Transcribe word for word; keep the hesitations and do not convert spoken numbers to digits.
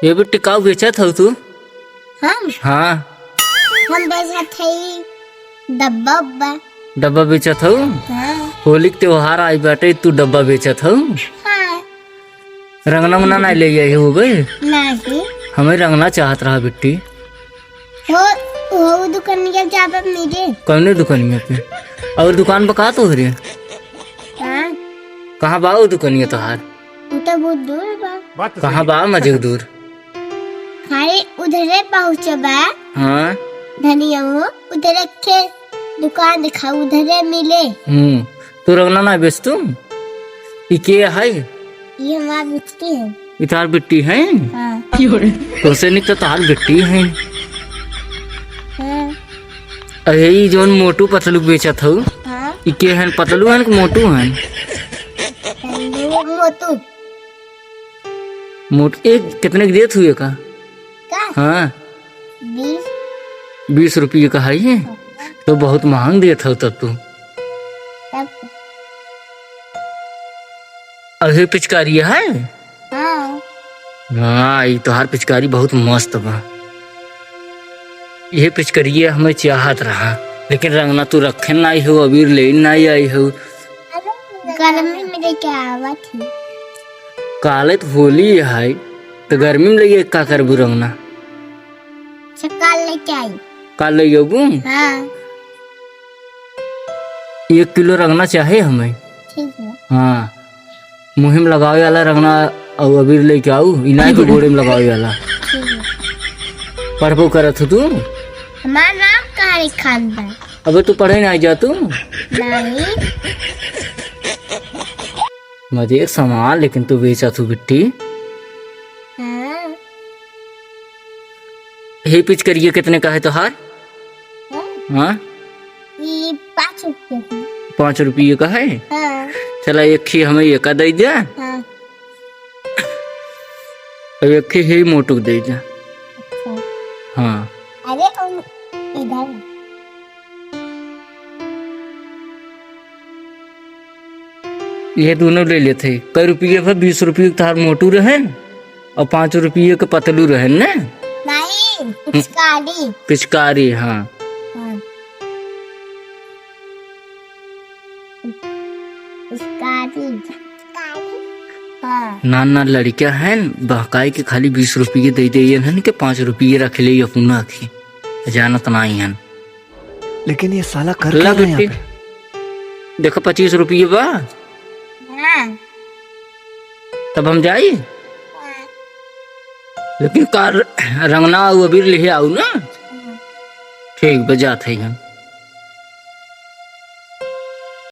ए बिट्टी, काउ बेचत हउ तू? हम? हाँ। हम बेचत हई डब्बा उब्बा। डब्बा बेचत हउ? हाँ। होली के त्योहार आई बाटे, तू डब्बा बेचत हउ? हाँ। रंगना उंगना नाहीं ले आई हउ बे? नाहीं। हमें रंगना चाहत रहा बिट्टी। हो, हो दुकनिया जाबे मिले। कौने दुकनिया पे? और दुकान बा का तोहरे? हाँ। कहाँ बा वो दुकनिया तोहार? उ तो बहुत दूर बा। कहाँ बा मजे दूर? खाली उधरे पहुँचे बा। हाँ। धनिया वो उधरे के दुकान देखा, उधरे मिले। हम्म, तू रंगना ना बेच तू? ई के है? ये हमार बिट्टी है। ई तोहार बिट्टी है? हाँ। तोसे निक तो तोहार बिट्टी है। हाँ। अरे, ई जौन मोटू पतलू बेचत हउ, हाँ। ई के हन, पतलू हन कि मोटू हन? पतलू, मोटू। मोट-, एक कितने के देत हुए का? का? हाँ। बीस। बीस रुपये का है ये? हाँ। तो बहुत महंग देत हउ तब तू। तब। अरे पिचकारी है? हाँ। हाँ, ई तोहार पिचकारी बहुत मस्त बा। ये पिचकारिया हमें चाहत रहा, लेकिन रंगना तू रखे नाहीं हउ, अबीर लेइ नाहीं आई हउ। गर्मी में लेके आवत ही। काले तो होली है, तो गर्मी में लेके का करबू रंगना? अच्छा, काल लेके आई। काल ले अबू? हाँ। एक किलो रंगना चाहे हमें। ठीक है। हाँ। मुँहे में लगावे वाला रंगना अउ अबीर लेके आऊ, ई नाहीं तो गोड़े में लगावे वाला। ठीक है। पढ़बो करत हउ तू? हमार नाम कहाँ लिखान बा? अबे तू पढ़े नाहीं जा तू? नाहीं। मजे एक सामान लेकिन तू बेचत हउ बिट्टी। हाँ। हे पिचकरिया कितने का है तोहार? हाँ? हाँ? ई पाँच रुपये का। पाँच रुपये का है? हाँ। चला, एक ही हमें एका दइ द्या। हाँ। अउ एक ही मोटू के दइ द्या। अच्छा। हाँ। अरे, हम इधर। ये दुनो ले लेत ही। कई रुपये भा? बीस रुपये के तोहार मोटू रहेन अउ पाँच रुपये के पतलू रहेन ने? नहीं, पिचकारी। पिचकारी, हाँ। हाँ। पिचकारी। हाँ। नान नान लड़िका हन, बहकाई के खाली बीस रुपये दइ देइयन हन के पाँच रुपये रख ले अपना आखी। जानत नाहीं हन। लेकिन ये साला कर ला क्या रहा है यहाँ बिट्टी। पे? देखो, पच्चीस रुपये बा। हाँ। तब हम जाई? हाँ। लेकिन का र-, रंगना अउ अबीर लिहे आऊ ना? हाँ। ठीक बा, जात ही हम।